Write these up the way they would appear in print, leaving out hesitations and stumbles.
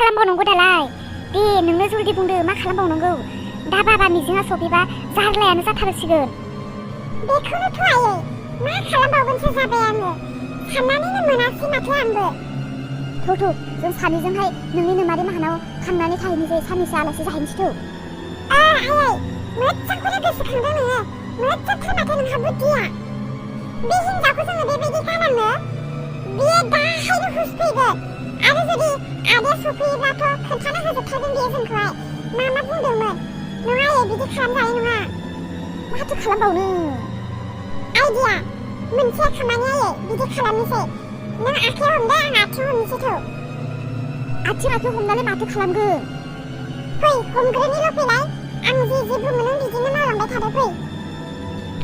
खालामबावनांगौ दालाय दे नोंनो जल्दि बुंदो मा खालामबावनांगौ दा बाबा मिजिङा सफैबा जारलायानो जाथारसिगोन बेखौनोथ' आयै मा खालामबावगोनसो जाबाय आङो साननानैनो मोनासै माथो आंबो थौ जों सानैजोंहाय नोंनि नोमारि माहानाव थांनानै थाहैनोसै साननैसो आलासि जाहैनोसै थौ आयै मोजांखौनो गोसोखांदों नोङो मोजांथार माथो नोंहा बुद्धिया बे हिन्जावखौ जोङो बेबायदि गालांनो बियो दाहायनो हुस फैगोन आरो जुदि आदाया सफैयोब्लाथ' खोन्थाना होजोबथारगोन बियो जोंखौहाय मा बुंदोंमोन नङा आयै बिदि खालामजायो नङा माथो खालामबावनो आइडिया मोनसे खामानि आयै बिदि खालामनोसै नों आखाइ हमदो आं आथिं हमनोसै थौ आथिं हमनानै माथो खालामगोन फै हमग्रोनिल' फैलाय आं जि बुङो नों बिदिनो मावलांबाय थादो फै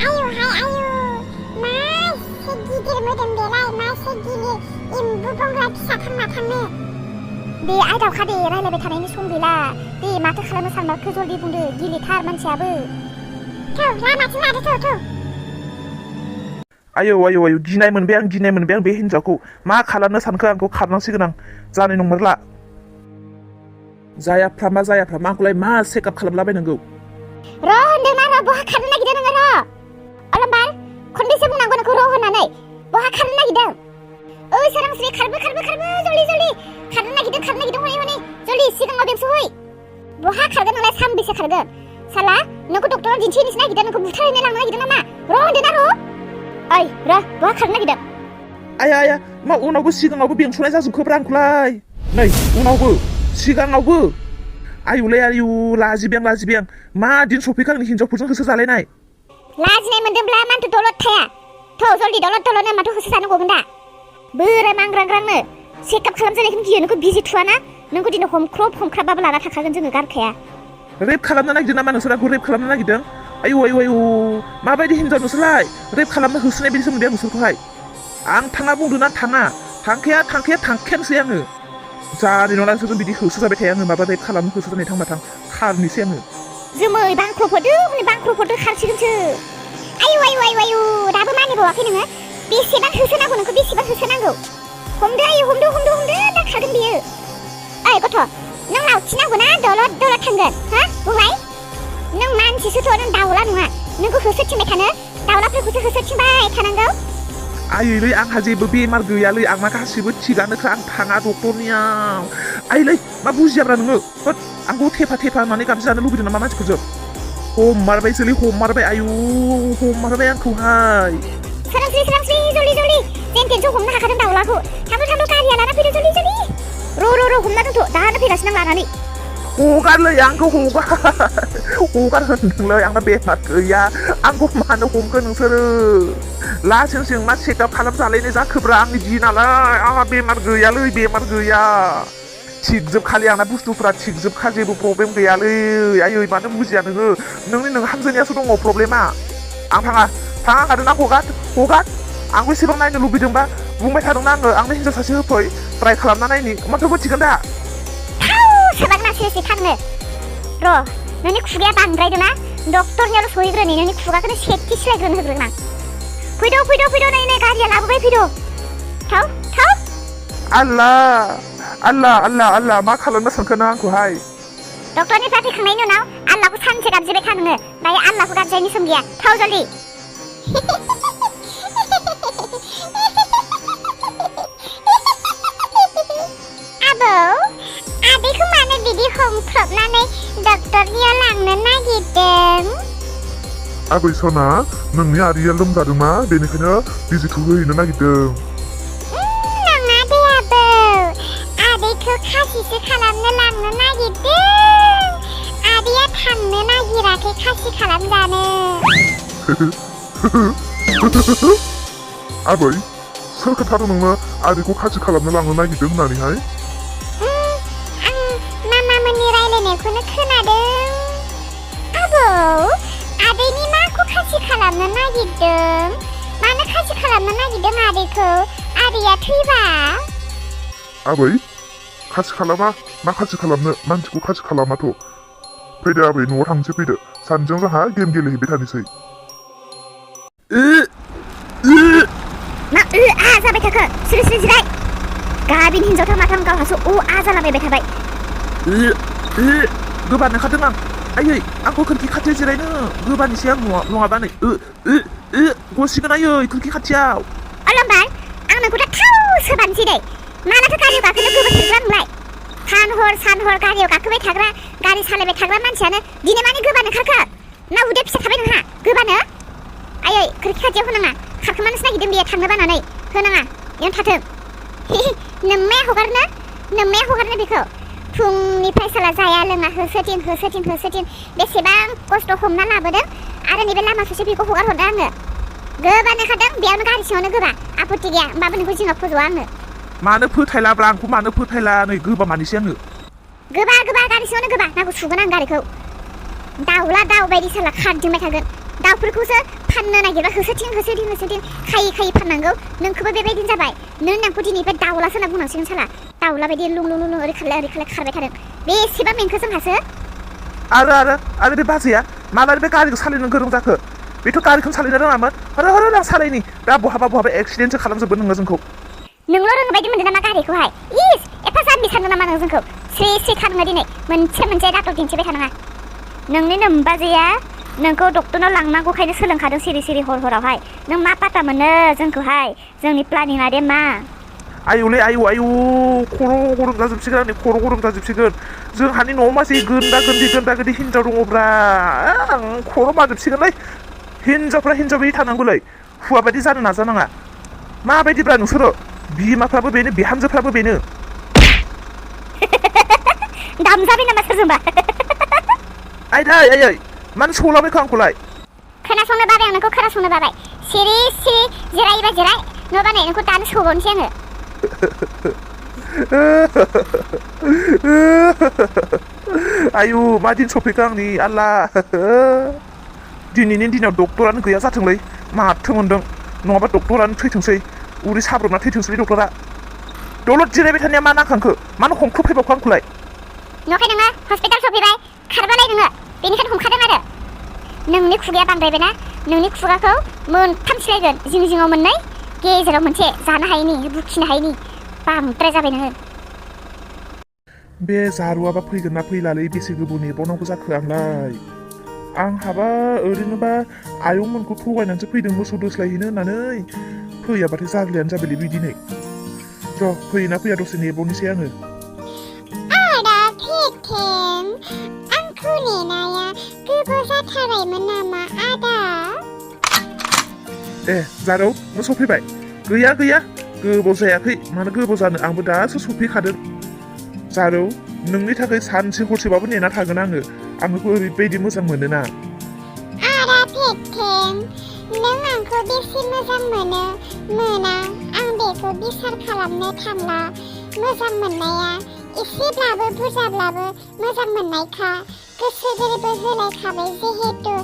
आयौहाय आयौ मासे गिदिर मोदोम बेलाय मासे गिलिर एम्बु बंग्ला फिसा थांनो दे आइ दावखा दे रायलायबाय थानायनि सम गैला दे माथो खालामनो सानमारखो जल्दि बुंदो गिलिरथार मानसियाबो थौ लामाथिं लादो थौ आयौ गिनाय मोनबाय आं बे हिन्जावखौ मा खालामनो सानखो आंखौ खारनांसिगोन आं जानाय नंमारला जायाफ्रा आंखौलाय मा चेकआप खालामलाबायनांगौ र' होनदोंना र' बहा खारनो नागिरदों नोङो र' अलम्बार खनबेसे बुंनांगौ नोंखौ र' होननानै बहा खारनो नागिरदों ओइ सोरांस्रि खारबो जल्दि खारनो नागिरदों हनै जल्दि सिगाङाव देबसै बहा खारगोन नोंलाय सानबेसे खारगोन साला नोंखौ डक्टराव दिन्थिहैनोसो नागिरदों नोंखौ बुथारहैनो लांनो नागिरदों नामा र' होनदोंना र' ओइ र' बहा खारनो नागिरदों आया मा उनावबो सिगाङावबो बेंसनाय जाजोबखोब्रा आंखौलाय नै उनावबो सिगाङावबो आयु लाजिबाय आं मा दिन सफैखो आंनि हिन्जावफोरजों होसो जालायनाय लाजिनाय मोनदोंब्ला मानोथो दलद थाया थौ जल्दि दलद माथो होसो जानो गगोन दा बोराय मांग्रांग्रांनो चेकआप खालामजानायखौनो गियो नोंखौ बिजि थुवाना नोंखौ दिनै हमख्राबाबो लाना थाखागोन जोङो गारखाया रेप खालामनो नागिरदों नामा नोंसोर आंखौ रेप खालामनो नागिरदों आयु माबायदि हिन्जाव नोंसोरलाय रेप खालामनो होसोनाय बायदिसो मोनदों आं नोंसोरखौहाय आं थाङा बुंदोंना थांखायानोसै आङो जानाय नङा नोंसोरजों बिदि होसो जाबाय थाया आङो माबा रेप खालामनो होसो जानाय थांबा खारनोसै आङो जोमै बांख्रफोरदो खारसिगोनसो आयु दाबो मानिबावाखै नोङो बेसेबां होसोनांगौ नोंखौ बेसेबां होसोनांगौ हमदो आयु हमदो दा खारगोन बियो ओइ गथ' नों लावथिनांगौ ना दलद थांगोन हा बुंलाय नों मानसिसोथ' नों दाउला नङा नोंखौ होसोथिंबाय थानो दाउलाफोरखौसो होसोथिंबाय थानांगौ आइलै आंहा जेबो बेमार गैयालै आंना गासिबो थिगानोखा आं थाङा डक्टरनियाव आइलै मा बुजियाब्रा नोङो होद आंखौ थेफा होननानै गाबज्रि जानो लुबैदों नामा मानसिफोरजों हममारबाय आयु हममारबाय आंखौहाय सोरांस्रि जल्दि जेनथेनसो हमनो हाखादों दाउलाखौ थांद' गारिया लाना फैदो जल्दि र' हमना दोनथ' दानो फैगासिनो आं लानानै हगारलै आंखौ हगार होनदोंलै आंना बेमार गैया आंखौ मानो हमखो नोंसोरो लासिं मा चेकआप खालामजालायनाय जाखोब्रा आंनि दिनालाय आंहा बेमार गैया थिगजोब खालि आंना बुस्थुफ्रा थिगजोबखा जेबो प्रब्लेम गैयालै आयै मानो बुजिया नोङो नोंनि हामजानायासो दङ प्रब्लेमा आं थाङा खादोंना हगार आंबो एसेबां नायनो लुबैदोंबा बुंबाय थादोंना आंनो हिन्जाव सासे होफै ट्राइ खालामना नायनि माथो मिथिगोन दा सोरसे थांनो र' नोंनि खुगाया बांद्रायदोंना डक्टरनियावल' सहैग्रोनि नोंनि खुगाखौनो सेथि सिलायग्रोनो होग्रोनां फैद' नै गारिया लाबोबाय फैद' थाव आल्ला मा खालामनो सानखो नों आंखौहाय डक्टरनिफ्राय फैखांनायनि उनाव आल्लाखौ सानसे गाबज्रिबाय था नोङो दायो आल्लाखौ गाबज्रिनायनि सम गैया थाव जल्दि आदैखौ मानो बिदि हमख्रबनानै डक्टरनियाव लांनो नागिरदों आबै सना नोंनि आदैया लोमजादोंना बेनिखायनो बिजि थुहोहैनो नागिरदों नङा दे आबौ आदैखौ खासिसो खालामनो लांनो नागिरदों आदैया थांनो नागिराखै खासि खालामजानो आबै सोर खोन्थादों नोंनो आदैखौ खासि खालामनो लांनो नागिरदों होननानैहाय मामामोननि रायलायनायखौनो खोनादों आबौ आदैनि माखौ खासि खालामनो नागिरदों मानो खासि खालामनो नागिरदों आदैखौ आदैया थैबा आबै खासि खालामा मा खासि खालामनो मानसिखौ खासि खालामाथ' फैदो आबै न'आव थांसै फैदो सानैजों जोंहा गेम गेलेहैबाय थानोसै मा जाबाय थाखो सिरि जिराय गाबिन हिन्जावथार माथाम गावहासो जालाबायबाय थाबाय गोबानो खादों आं आयै आंखौ खोरखि खाथियाव जिरायनो गोबानिसै आं नङाबा नै गसिगोन आयै खोरखि खाथियाव अलम्बार आं नोंखौ दा थाव सोबानोसै दै मालाथो गारियाव गाखोनो गोबाव थांग्रा नोंलाय सान हर गारियाव गाखोबाय थाग्रा गारि सालायबाय थाग्रा मानसियानो दिनै माने गोबानो खारखो ना उदै फिसा थाबाय नोंहा गोबानो आयै खोरखि खाथियाव होनाङा खारखोमानोसो नागिरदों बेयो थांनो बानानै होनाङा इयावनो थाथों नोम्माया हगारनो बेखौ फुंनिफ्राय साला जाया लोङा होसोथिन बेसेबां खस्थ' हमना लाबोदों आरो नैबे लामा ससे बेखौ हगार हरदों आङो गोबानो खादों बेयावनो गारि सिङावनो गोबा आपत्ति गैया होमबाबो नोंखौ जिङाव फज'आ आङो मानो फोथायलाब्रा आंखौ मानो फोथायला नै गोबा मानिसै आङो गोबा गारि सिङावनो गोबा नांगौ सुगोन आं गारिखौ दाउला दाउ बायदि साला खारदिंबाय थागोन दाउफोरखौसो फाननो नागिरबा होसोथिं खायै फाननांगौ नोंखौबो बेबायदिनो जाबाय नोंखौ दिनैनिफ्राय दाउलासो होनना बुंनांसिगोन साला दाउला बायदि लुं ओरै खारलाय खारबाय थादों बेसेबां मेंखो जोंहासो आरो बे बाजैया माला बे गारिखौ सालायनो गोरों जाखो बेथ' गारिखौनो सालायनो रोङामोन आं सालायनि दा बहाबा एक्सिडेन्टसो खालामजोबगोन नोङो जोंखौ नोंल' रोङो बायदि मोनदों नामा गारिखौहाय एफा जाम्बि सानदों नामा नों जोंखौ स्रि खारनो दिनै मोनसे डाक्टर दिन्थिबाय थानाङा नोंनि नोमबाजैया नोंखौ डक्टरनाव लांनांगौखायनो सोलोंखादों सिरि हरावहाय नों मा पाता मोनो जोंखौहाय जोंनि प्लानिंआ दे मा आयौलै आयौ खर' गरम जाजोबसिगोन आंनि खर' गरम जाजोबसिगोन जोंहानि न'आव मासे गोन्दा गोन्दी हिनजाव दङब्रा आं खर' माजोबसिगोनलै हिनजाव बायदि थानांगौलै हौवा बायदि जानो नाजानाङा माबायदिब्रा नोंसोरो बिमाफ्राबो बेनो बिहामजोफ्राबो बेनो दामजाबाय नामा सोरजोंबा आयै मानो सौलाबायखो आंखौलाय खोनासंनो बाबाय आं नोंखौ खोनासंनो बाबाय सिरि जिरायोबा जिराय नङाबा नै नोंखौ दानो सौबावनोसै आङो आयु मा दिन सफैखो आंनि आल्ला दिनैनि दिनाव डक्टरानो गैया जाथोंलै माथो मोनदों नङाबा डक्टरानो थैथोंसै उदै साब्रबना थैथोंसै डक्टरा दलद जिरायबाय थानाया मा नांखांखो मानो हमख्रुबफैबावखो आंखौलाय न'खाय नोङो हस्पिटाल सफैबाय खारबालाय नोङो बेनिखायनो हमखादों आरो नोंनि खुगाया बांद्रायबायना नोंनि खुगाखौ मोनथाम सिलायगोन जिङाव मोननै गेजेराव मोनसे जानो हायैनि बुखिनो हायैनि बांद्राय जाबाय नोङो बे जारुआबा फैगोन ना फैलालै बेसे गोबाव नेबावनांगौ जाखो आंलाय आं हाबा ओरैनोबा आयंमोनखौ थगायनानैसो फैदों मोसौ दोस्लायहैनो होननानै फैयाबाथाय जारलायानो जाबायलै बिदिनै र' फैयोना फैया दसे नेबावनोसै आङो आदा फेथें आंखौ नेनाया गोबाव जाथारबायमोन नामा आदा जारौ नों सफैबाय गैया गोबाव जायाखै मानो गोबाव जानो आंबो दासो सफैखादों जारौ नोंनि थाखाय सानसे हरसेबाबो नेना थागोन आङो ओरैबायदि मोजां मोनोना आदा फेथें नों आंखौ बेसे मोजां मोना आं बेखौ बिसार खालामनो थांला मोजां मोननाया एसेब्लाबो बुरजाब्लाबो मोजां मोननायखा गोसो गोरबो होलायखाबाय जिहेतु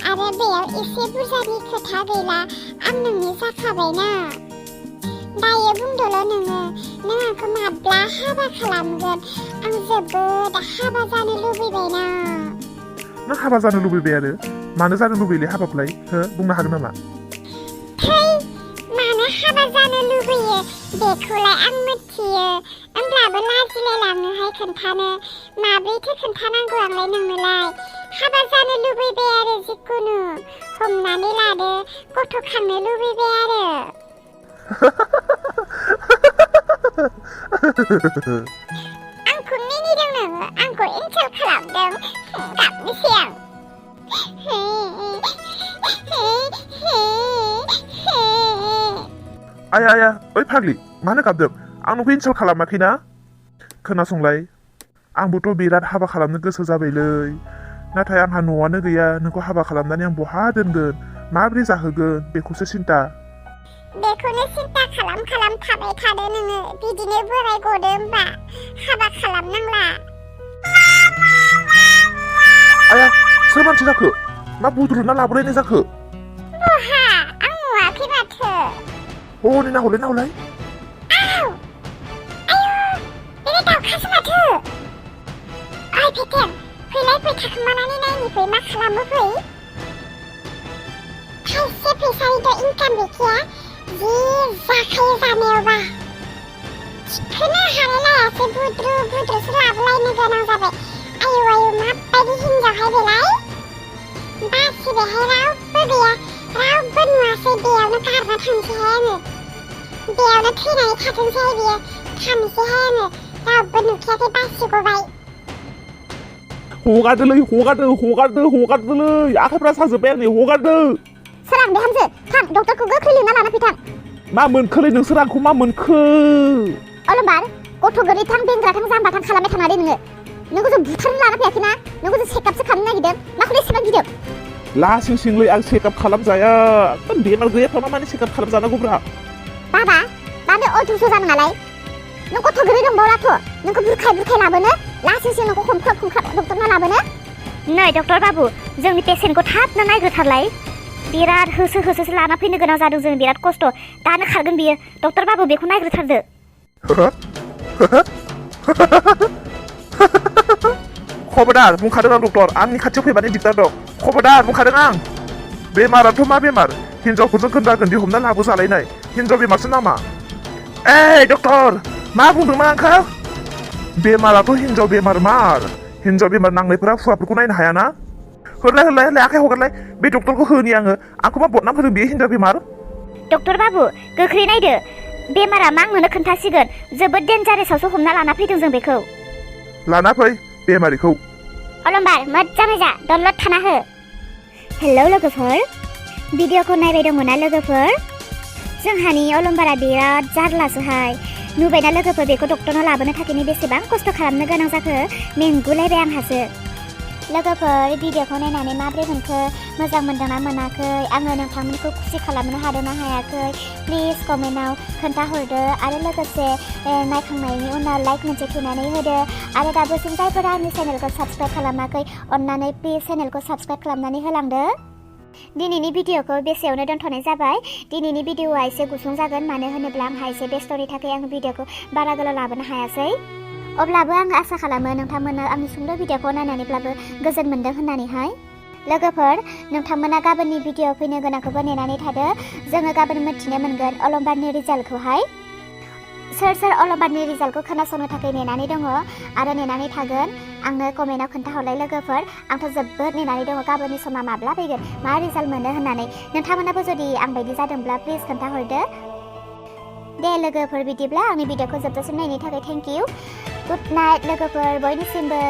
आरो बेयाव एसे बुरजानि खोथा गैला आं नोंनि जाखाबायना दायो बुंदोल' नों आंखौ माब्ला हाबा खालामगोन आं जोबोद हाबा जानो लुबैबायना नों हाबा जानो लुबैबाय आरो मानो जानो लुबैलै हाबाखौलाय बुंनो हागोन नामा मानो हाबा जानो लुबैयो बेखौलाय आं मिथियो होमब्लाबो लाजिलायलाङोहाय खोन्थानो माब्रैथो खोन्थानांगौ आंलाय नोंनोलाय हाबा जानो लुबैबाय आरो जिखुनु हमनानै लादो गथ' खांनो लुबैबाय आरो आंखौ मिनिदों नोङो आंखौ इनसाल्ट खालामदों गाबनोसै आं आया ओइ फाग्लि मानो गाबदों आं नोंखौ इनसाल्ट खालामाखैना खोनासंलाय आंबोथ' बिराद हाबा खालामनो गोसो जाबायलै नाथाय आंहा न'आनो गैया नोंखौ हाबा खालामनानै आं बहा दोनगोन माबोरै जाहोगोन बेखौसो सिन्था बेखौनो सिन्था खालाम थाबाय थादो नोङो बिदिनो बोराय गदो होमबा हाबा खालामनांला आया सोर मानसि जाखो मा बुद्रुना लाबोलायनाय जाखो बहा आं नुवाखै माथो हनै नाहरलाय आव आयु बेलाय दाउखासो माथो ओइ फेथें फैलाय थाखोमानानै नायनिफ्राय मा खालामो फै थाइसे फैसानिथ' इनकाम गैखाया जि जाखायो जानायावबा थिखोनो हालायलायासै बुद्रु बुद्रुसो लाबोलायनो गोनां जाबाय आयु आयु माबायदि हिनजावहाय बेलाय बासिबायहाय रावबो गैया रावबो नुवासै बेयावनो गारना थांसैहाय आङो बेयावनो थैनानै थाथोंसैहाय बियो थांसैहाय आङो रावबो नुखायाखै बासिगबाय हगारदोलै आखाइफ्रा साजोब्बाय आंनि हगारदो सोरां बिहामजो थां डक्टरखौ गोख्रै लिंना लाना फैथां मा मोनखोलै नोंसोर आंखौ मा मोनखो अलंबार गथ' गोरलैथां बेंग्राथां जाम्बाथां खालामबाय थानानै नोंखौ जों बुथारनो लाना फैयाखै ना नोंखौ जों चेकआपसो खालामनो नागिरदों माखौनो एसेबां गिदों लासिं सिंलै आं चेकआप खालामजाया बेमार गैयाफ्रा माने चेकआप खालामजानांगौब्रा बाबा मानो अल्ट्रासाउन्ड जानो नालाय नों गथ' गोरलै दंबावलाथ' नोंखौ बुरखाय लाबोनो लासिंसिं नोंखौ हमख्लाब डक्टरनाव लाबोनो नै डक्टर बाबु जोंनि पेसेन्टखौ थाबनो नायग्रोथारलाय बिराद होसो लाना फैनो गोनां जादों जों बिराद खस्थ' दानो खारगोन बियो डक्टर बाबु बेखौ नायग्रोथारदो खबरदार बुंखादों आं डक्टर आंनि खाथियाव फैबानो दिगदार दं खबरदार बुंखादों आं बेमाराथ' मा बेमार हिनजावफोरजों खोन्दा खोन्दि हमना लाबो जालायनाय हिनजाव बेमारसो नामा डक्टर मा बुंदोंमोन आंखौ बेमाराथ' हिनजाव बेमार नांनायफोरा हुवाफोरखौ नायनो हायाना होलाय आखाइ हगारलाय बे डक्टरखौ होनि आंखौ मा बदनाम होदों बेयो हिनजाव बेमार डक्टर बाबु गोख्रै नायदो बेमारा मा आंनो खोन्थासिगोन जोबोद डेन्जारेसावसो हमना लाना फैदों जों बेखौ लाना फै बेमारिखौ अलंबार मोजाङै जा दलद थाना हो हेलौ लोगोफोर भिडिअखौ नायबाय दंमोन ना लोगोफोर जोंहानि अलंबारा बिराद जारलासोहाय नुबायना लोगोफोर बेखौ डक्टरनाव लाबोनो थाखायनो बेसेबां खस्थ' खालामनो गोनां जाखो मेंगुलायबाय आंहासो लोगोफोर भिडिअखौ नायनानै माब्रै मोनखो मोजां मोनदोंना मोनाखै आङो नोंथांमोनखौ खुसि खालामनो हादोंना हायाखै प्लिज कमेन्टआव खोन्थाहरदो आरो लोगोसे नायखांनायनि उनाव लाइक मोनसे थुनानै होदो आरो दाबोसिम जायफोरा आंनि चेनेलखौ साबस्क्राइब खालामाखै अन्नानै प्लिज चेनेलखौ साबस्क्राइब खालामनानै होलांदो दिनैनि भिडिअखौ बेसेयावनो दोनथ'नाय जाबाय दिनैनि भिडिअआ एसे गुसुं जागोन मानो होनोब्ला आंहा एसे बेस्थ'नि थाखाय आं भिडिअखौ बारा गोलाव लाबोनो हायासै अब्लाबो आं आसा खालामो नोंथांमोना आंनि सुंद' भिडिअखौ नायनानैब्लाबो गोजोन मोनदों होननानैहाय लोगोफोर नोंथांमोना गाबोननि भिडिअ फैनो गोनांखौबो नेनानै थादो जोङो गाबोन मिथिनो मोनगोन अलंबारनि रिजाल्टखौहाय सोर अलंबारनि रिजाल्टखौ खोनासंनो थाखाय नेनानै दङ आरो नेनानै थागोन आंनो कमेन्टआव खोन्थाहरलाय लोगोफोर आंथ' जोबोद नेनानै दङ गाबोननि समा माब्ला फैगोन मा रिजाल्ट मोनो होननानै नोंथांमोनाबो जुदि आंबायदि जादोंब्ला प्लिज खोन्थाहरदो दे लोगोफोर बिदिब्ला आंनि भिडिअखौ जोबजासिम नायनायनि थाखाय थेंक इउ गुड नाइट लोगोफोर बयनिसिमबो